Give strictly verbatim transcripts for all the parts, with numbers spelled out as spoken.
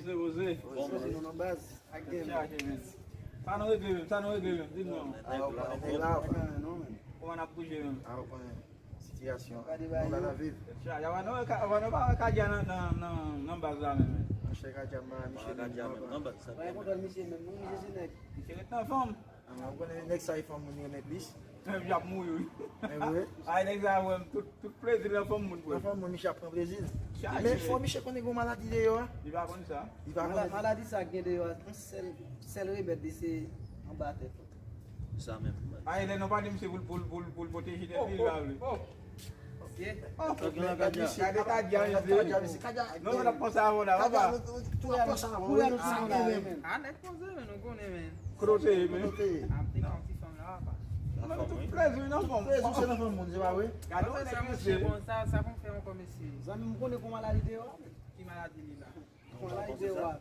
Poze, poze. Poze nou nan baz. Ak gen chaje, men. Sa nou regle menm, sa nou regle menm, di m non. A, ou konnen nèg la, ou konnen non, men. Kòman n ap bouje menm? A, ou konnen sitiyasyon. Nou la, n ap viv. Chaje, avan nou, avan nou pa wè Kadja nan, nan, nan, nan baz la menm, men. Monchè, Kadja, m pa wè misye menm. Kadja menm nan baz, sa. Pa gen kontwòl misye menm, non, misye se nèg. Misye ret nan fanm. A, ou konnen nèg sa e fanm moun renmen plis. Menm j ap mouri, wi. Men vre? Ay, nèg sa, mwen, tout, tout plezi nan fanm moun, frè. Nan fanm moun, misye ap pran plezi. Chaje. Men fò misye konnen gen yon maladi deyò a. Li pa konn sa. Li pa konnen. Maladi sa gen deyò a, yon sèl, sèl remèd li se anba tè. Sa menm. Ay, lè nou pa di misye pou l, pou l, pou l, pou l pwoteje tèt li, li pa vle. Gade Kadja, gade Kadja, mesye. Non, nou t ap panse avan la, papa. Nou t ap panse avan, wi. A, nèg poze, men, nou konnen, men. Kote w te ye, men? Kote w te ye? A, m te nan ti fanm la, papa. Nan fanm, wi. Tout plezi nan fanm. Tout plezi se nan fanm moun, se pa vre? Gade yon nèg mesye. Bon, sa, sa pou m fè ankò, mesye? Zanmi m, konnen kon maladi deyò a, men. Ki maladi li la? Kon maladi deyò a.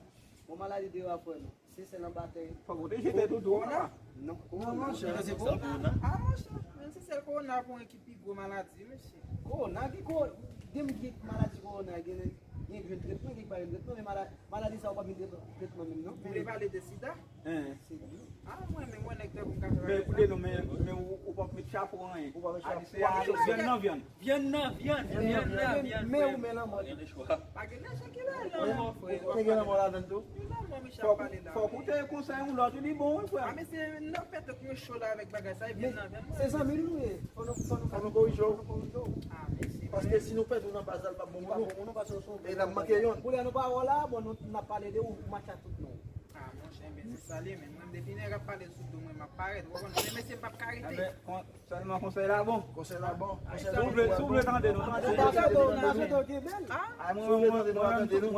Bon, maladi deyò a, frè m. Se sèl anba tè. Fò pwoteje tèt ou tou, kowona. Non, kowona. Non, monchè. Se kowona. A, monchè, menm si se kowona pou mwen ki pi gwo maladi, mesye. Kowona, ki ko-, gen, gen maladi kowona, gen, gen jwenn tretman, gen pa jwenn tretman, men mala-, maladi sa ou pa vin tret-, tretman menm, non. Ou vle pale de sida? Hein. Se li. A, mwen, men mwen, nèg tankou m ka fè. Men koute non, men, men ou, ou p ap met chapo anyen. Ou p ap met chapo. Adi se vyann nan vyann. Vyann nan vyann, vyann nan vyann, men ou men lanmò. Pa gen lè chwa. Pa gen lè chwa ki lè lanmò, frè. Te gen lanmò ladann tou. Ki lanmò misye ap pale la? Fòk ou te konsèy yon lòt, li bon, wi, frè. A, mesye, nan fè tèt mwen cho la avèk bagay sa, e vyann nan vyann. Se zanmi nou ye. Fò nou, fò nou, fò nou korije w. Fò nou korije w. A, mesye. Paske si nou pèdi w nan baz la, l p ap bon pou nou. Li p ap bon pou nou, paske w se yon. E n ap manke youn. Koulè nou pa wè w la, bon, nou, n ap pale de ou, ou match ak tout nou. A, monchè, men se sa li, men mwen, depi nèg ap pale sou do mwen, m ap parèt. Ou konprann? Men mesye, m p ap ka rete. Sèlman konsèy la bon. Konsèy la bon. Si w vle, si w vle tande nou, tande nou. Si w vle tande nou, nou pa tande nou.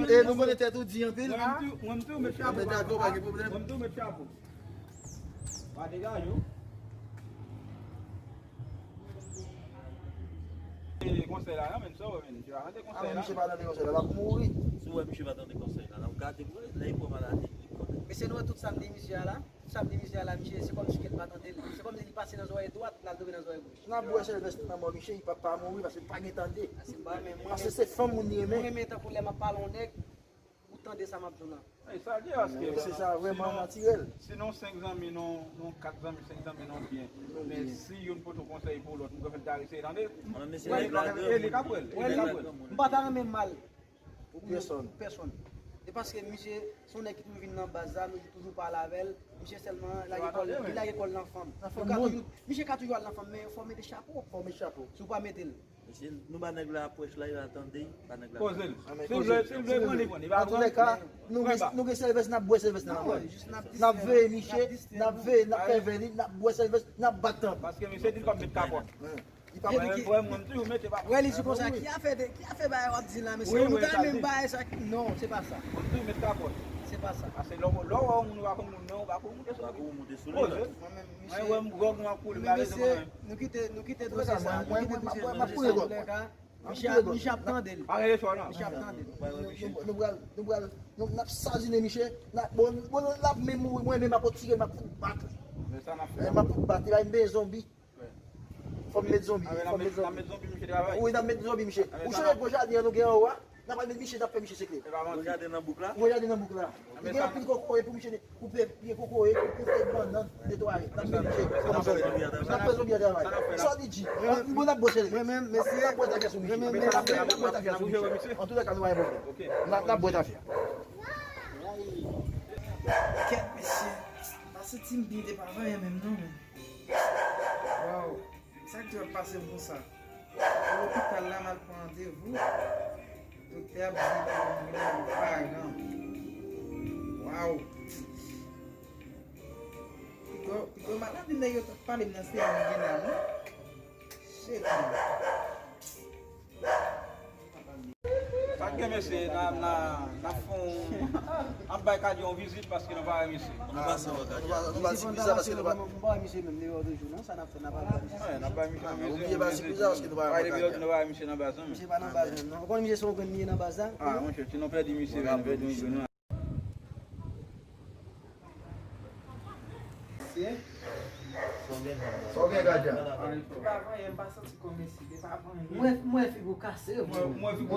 E nou konnen tèt ou di anpil. Mwen, m tou, mwen, m tou met chapo. Mwen, m tou met chapo. Pa degaje w. E konsèy la, non, men sa w wè, men. Misye pa tande konsèy la. Misye pa tande konsèy la, l ap mouri. Si w wè misye pa tande konsèy la, l ap gate pou lè l pran maladi, li konnen. Mesye, nou wè tout sa m di misye a la. Sa m di misye a la, misye, se kòmsi ke l pa tande l. Se kòmsi li pase nan zòrèy dwat, l al tonbe nan zòrèy goch. N ap bwè sèlvès nan mò misye, li p ap pa mouri, paske l pa gen tande. A, se m pa renmen. Paske se fanm moun li renmen. Mwen renmen tankou lè m ap pale yon nèg, ou tande sa m ap di w lan. E sa l ye, paske se sa, vrèman natirèl. Si nou senk zanmi, nou, nou kat zanmi, senk zanmi, nou byen. Men si youn pote yon konsèy pou lòt, nou ka fè l ta eseye tande. E li k ap wè l, e li k ap wè l. M pa ta renmen mal. Pou pèsonn. Pèsonn. E paske misye se yon nèg ki toujou vin nan baz la, nou toujou pale avè l. Misye sèlman lage kò l, li lage kò l nan fanm. Nan fanm moun. Misye ka toujou al nan fanm, men fò w mete chapo. Fò w mete chapo. Si w pa mete l. Mesye, nou ba nèg la apwòch la, li va tande, ba nèg la. Poze l. Si l vle, si l vle pran, li pran. Li pa pran. Antoulèka, nou gen, nou gen sèlvès, n ap bwè sèlvès nan. N ap veye misye, n ap veye, n ap fè vè li, n ap bwè sèlvès, n ap bat tanbou. Paske misye di l p ap met kapòt. Li pa mwen, mwen toujou mete pa. Wè, li di konsa, ki afè de, ki afè bagay w ap di la, mesye? Wi, nou ta renmen bagay sa. Non, se pa sa. Mwen toujou met kapòt. Se pa sa. Paske lè w, lè w wè yon moun ou pa konn moun nan, ou pa konn moute sou li. Ou pa konn moute sou li. Mwen menm, mwen wè m gwòg, mwen ap koule, pa rete mwen menm. Nou kite, nou kite dosye sa, nou kite dosye sa. Misye ap tande l. Pa gen lechwa, non. Misye ap tande l. Nou pral, nou pral, nou, n ap sazinen misye. Bon, bon, l ap menm mouri, mwen menm m ap tire, m ap fout bat li. Men sa n ap fè. M ap fout bat li, bay m bezwen zonbi. Fò m met zonbi, fò m met zonbi. N ap met zonbi, misye travay. Wi, n ap met zonbi, misye. Ou sonje gwo jaden an nou gen anwo a? N ap al met misye, n ap fè misye sekle. Gwo jaden nan bouk la? Gwo jaden nan bouk la. Li gen anpil kokoye pou misye koupe, pye kokoye, koupe bannann, netwaye. N ap met misye kòm zonbi. N ap fè zonbi an travay. Sa w di, G? Bon, n ap bwè sèlvès. Mwen menm, mesye. N ap bwè tafya sou misye. N ap bwè tafya sou misye. Antoulèka, nou pa gen pwoblèm. N ap, n ap bwè tafya. Kèt, mesye. Pa santi m byen, te pa vanyan menm non, men. Waw, sa k di w ap pase m konsa? Pou lopital la, m al pran randevou. Doktè ap di pou m vin nan paran. Waw. Piga, piga maladi nèg yo t ap pale m nan se li m gen la, non? Shit, man. Sa k gen, mesye, n a, n a, n a fè yon, n ap bay Kadja yon vizit paske nou pa wè misye. Nou pase wè Kadja. Nou pa, nou pa sipriz la paske nou pa. M pa wè misye menm deyò toujou non, sa n ap fè, n ap bay misye. Wi, n ap bay misye yon vizit. Oubyen pa sipriz la paske nou pa wè Kadja. Bay depi nou pa wè misye nan baz la, men. Misye pa nan baz menm non. Ou konn misye se yon grenn li ye nan baz la? A, monchè, si nou pèdi misye, nou pèdi yon grenn. Mesye, Sa w gen, Gadya? Li pa vanyen, m pa santi kò mesye, li pa vanyen. Mwen, mwen figi w kase, vre. Mwen, mwen figi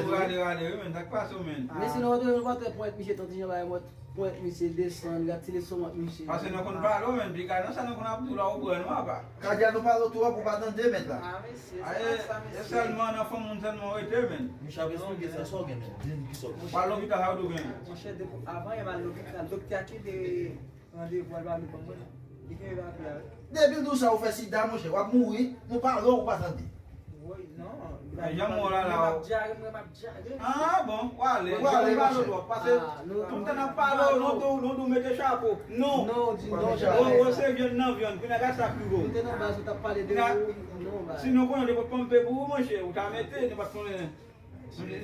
w rale, rale, wi, men, sa k pase w, men? Men sinon, ou te, ou pa te pran misye, tanti jan bagay, mwen. Pwent misye desann, gad ti leson mwen misye. Paske nou konn pale w, men, piga nan sa nou konn ap di w la, ou pran nou apa. Kadya, nou pale w twòp, ou pa tande, mèt la. Ah, mesye, se pa sa, mesye. E sèlman nan fanm moun sèlman w rete, men. Misye ap esplike sa, sa w gen, men. Di m ki sa w gen. Ou pa lopital, sa w tou gen. Monchè, depi avan yè m al lopital, doktè a kenbe randevou al pale ban mwen. Li kenbe papye a, wi. Depi l di w sa, ou fè sida, monchè, w ap mouri, nou pale w, ou pa tande. Woy, non. Jan mwen la, la. Mwen m ap dyare, mwen m ap dyare. Ah, bon, w ale. W ale, monchè. Paske tout tan n ap pale, nou tou, nou tou mete chapo. Non. Non, di non, ou se vyann nan vyann, kounye a gad sa k rive w. Nou te nan baz, ou t ap pale de ou, non, baz. Si nou konnen te pot ponpe pou ou, monchè, ou ta mete, nou pa t konnen.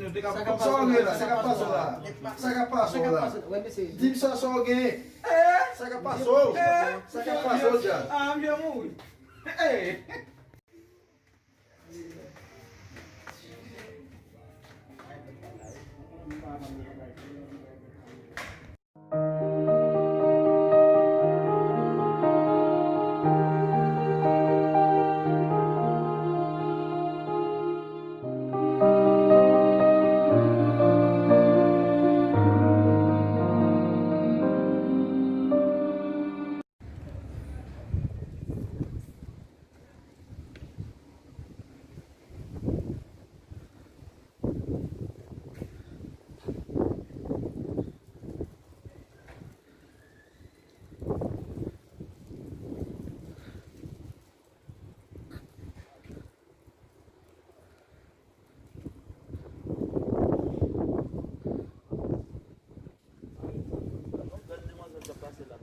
Nou te ka... Sa k ap pase w la? Sa k ap pase w la? Sa k ap pase w la? Di m sa, sa w gen. Sa k ap pase w? Sa k ap pase w, Djaz? Ah, m vle mouri. Gad demwazèl k ap pase la.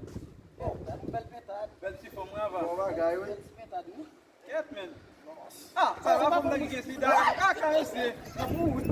Oh, gad yon bèl pentad. Bèl ti fanm, wi, ava. Bon bagay, wi. Bèl ti pentad, wi. Kèt, men. Ah, sa va fanm nan ki gen sida. Ah, karese. N ap mouri.